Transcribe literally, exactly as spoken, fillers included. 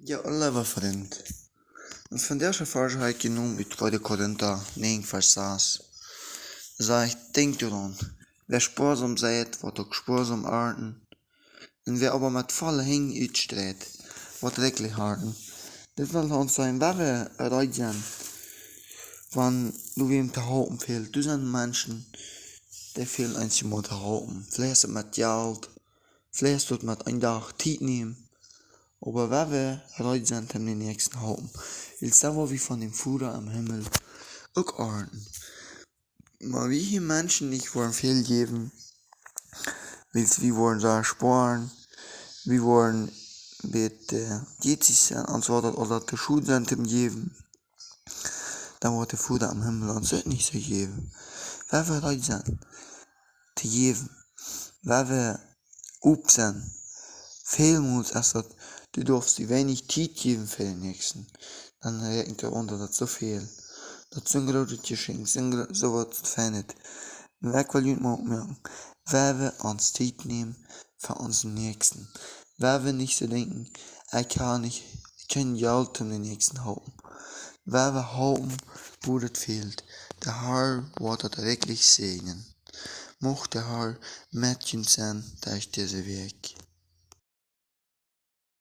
Jo, leewa Frint. Un vondoag de Varsch hab ekj jenomen ut tweede Korinta näajen, Varsch sas. Sajcht: Denkjt doaraun, wäa spoasom seit, woat uk spoasom arnten. Un wäa oba met volle Henj utstreit, woat rikjlich arnten. Dit well ons sajen, woo wie reed sent, wan doa wäm to halpen fält. Doa sent Menschen, dee fält eenjemol to halpen. Veleicht es et met Jelt, veleicht es et met een Dach Tiet nämen. Oba woo wie reed sent, dän Näakjsten to halpen. Wiels daut woa wie von däm Voda em Himmel uk arnten. Oba wie hia Menschen nich woaren väl jäwen, wiels wie woaren sea spoaren, wie woaren bät, äh, jetzich sennen, ons woat daut aul to schod sennen toom jäwen, dan woat de Voda em Himmel ons uk nich soo jäwen. Woo wie reed sent to jäwen, woo wie op sent. Välmols es daut, du darfst die weinich Tiet jäwen fa dän Näakjsten. Dan räakjent hee aun, daut daut soo väl, daut soon grootet Jeschenkj, soon gro-, soo waut Fienet. Un ekj well junt mau opmoaken, woo wie ons Tiet nämen fa onsen Näakjsten. Woo wie nich soo denkjen, ekj hab nich, ekj kaun Jelt toom dän Näakjsten halpen. Woo wie halpen, wua daut fält. De Herr woat daut rikjlich säajnen. Mucht de Herr met junt sennen derch dise Wäakj.